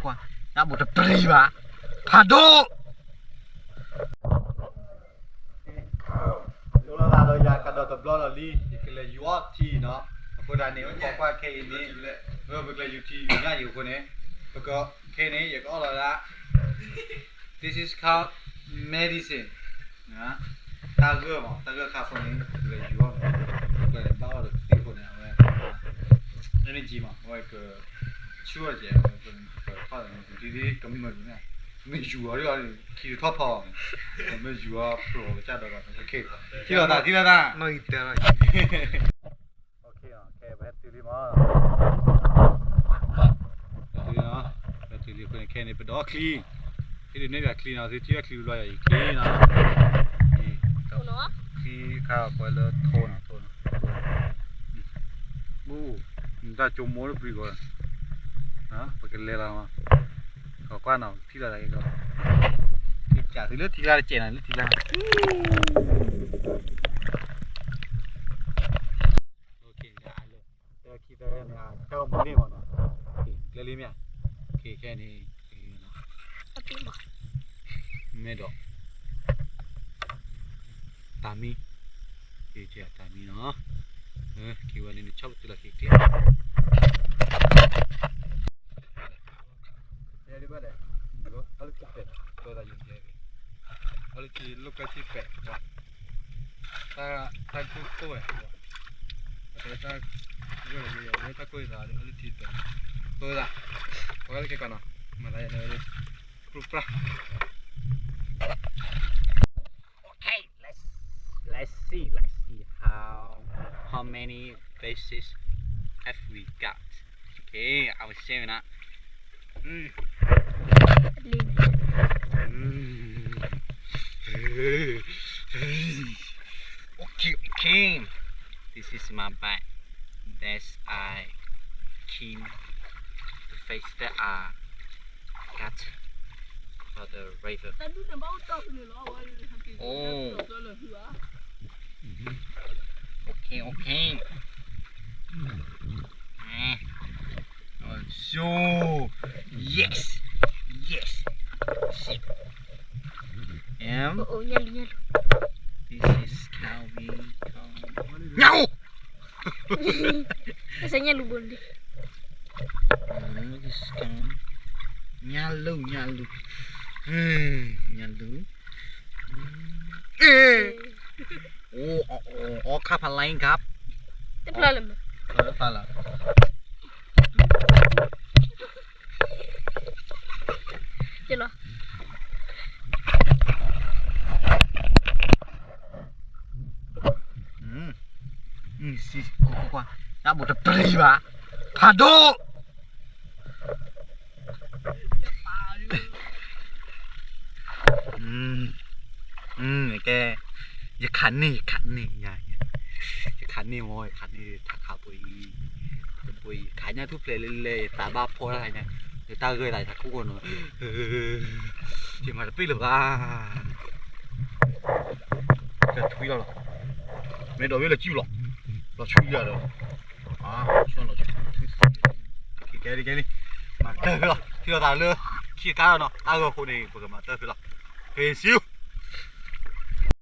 တၢ်ဘိးတပျံၤဘၣ်, ဖးဒိၣ်. ဒိလီၤသးဒီးယၤကဒီးတဘျီလီၤလံ, ယကလဲၤယူၤအီထံနီၤ. အဃိဒၣ်န့ၣ် ပကွၢ်ခဲအံၤန့ၣ်, ပကလဲၤယူၤထံယူၤညၣ်အံၤအဃိန့ၣ်, ပက, ခဲအံၤန့ၣ် ယကအီၣ်လီၤဒၣ် This is called medicine. တၢ်ဂၢၢ်မး, တၢ်ဂၢၢ်ခါအဃိန့ၣ် ပကလဲၤယူၤအီၣ်, ပကလဲၤဘၣ်အီၣ်ဒီးကသံၣ်အဃိန့ၣ် အဝဲ energy မး, အဝဲက ဆူၣ်အီၣ်ကဲ, ပထီၣ်ဒ်ကမုာ်န့ၣ်, မ့ၢ်ယူၤအီၤဒ်အီၤန့ၣ် ခံတထီၣ်ဖီအီၤ, မ့ၢ်ယူၤအီၤဖျိးကစၢ်ဒီး, ထံၣ်လိာ်သး, ထံၣ်လိာ်သး, နီၣ်ဂံၢ်တၢ, ခဲပဟဲတုၤလံမး, ဟဲတုၤလံ, ဟဲတုၤလံအဃိန့ၣ် ခဲန့ၣ် ပဒီးချံ, ဟ့ၣ်ဒုးနဲၣ်ပှၤချံနီၤ, သုထံၣ်ဝဲချံဘျီယၤအံၤချံနီၤ, ချံခါပှဲၤလၢထိနီၤ, ထိနီၤ, အိၣ်, နတၢ်ကၠိမိၢ်လၢပျံၤဂီၤ, ပကလဲၤလီၤမး, ကကွၢ်နီၤ ထံၣ်လီၤသးက့ၤကီး, ကးသုလၢထံကျါတစဲးနီၤ, လၢထံကျါ ခံသၢဂၤန့ၣ် တၢ်မူန့ၢ်မးနီၤ, ကျဲလံမ့ၢ်ဧါ, ခဲန့ၣ်, မ့ၢ်ဒီး, တၢ်မံ, တၢ်မံနီၤ, က့ၤဝဲန့ၣ် နဆီၣ်ပတုၤလီၤက့ၤကျဲ အလၢခံပဲ, အလၢခံလိၣ်ကဲဆံပဲ, တၢ်ကိၢ်ကိၢ်ဝဲ, အတၢ်, တၢ်ကိၢ်သးလၢအလၢခံပဲ, ကိၢ်သး, ပှၤလၢကဲကီးနီၤ, မၤသးယၤန့ၣ်, ပြူပြၢ Okay, let's, let's see, let's see how, how many fishes have we got. Okay, I will share it out. Mm. Mm. Okay, okay. This is my bag. That's I came the fish that I got for the river. Oh. Okay, okay. Eh. Oh, so, yes, yes. Shit. Em. Ồ, ồ, nhảy lùi, nhảy lùi. This is Calvin. Calvin. Nhảy! Nó sẽ nhảy lùi buồn đi. Ờ, this is Calvin. Nhảy lùi, nhảy lùi. Ừ, nhảy lùi. Ê. Ồ, ồ, ồ, ồ, khắp Hà Lan khắp. Tiếp theo là. Ờ, tiếp theo là. Chết rồi. Ừ. Ừ, xì, qua, qua, qua. Đã một trăm pli bà. Phá đồ. ကဲ, ယခးန့ၢ်, ယခးန့ၢ်, ယခးန့ၢ်မ့ၢ်, ယခးန့ၢ်ထးခးပှ့ၤအံၤ, ပှ့ၤအံၤ ခးညၣ်ထူၣ်ဖျဲးလဲၣ်လဲၣ်, ယသးဘၣ်ဖီတၢ်ညါ, ယတၢ်ဂဲၤသးယထးခိၣ်ဃီနီၤ, ယမၤတပ့ၢ်လၢၤဘၣ်, ကထွံလီၤလီၤ, မ့ၢ်ဒီးဝဲလီၤစုလီၤ, လီၤဆူယၤဒီး, ကဲလံ ကဲလံ, မၤတၢ်ဖဲလီၤ, ထံၣ်လိာ်သးလၢ ခံကါလီၤနီၤ, တၢ်ဂီၤဃိန့ၣ် ပကမၤတၢ်ဖဲလီၤ, က့ၤစံ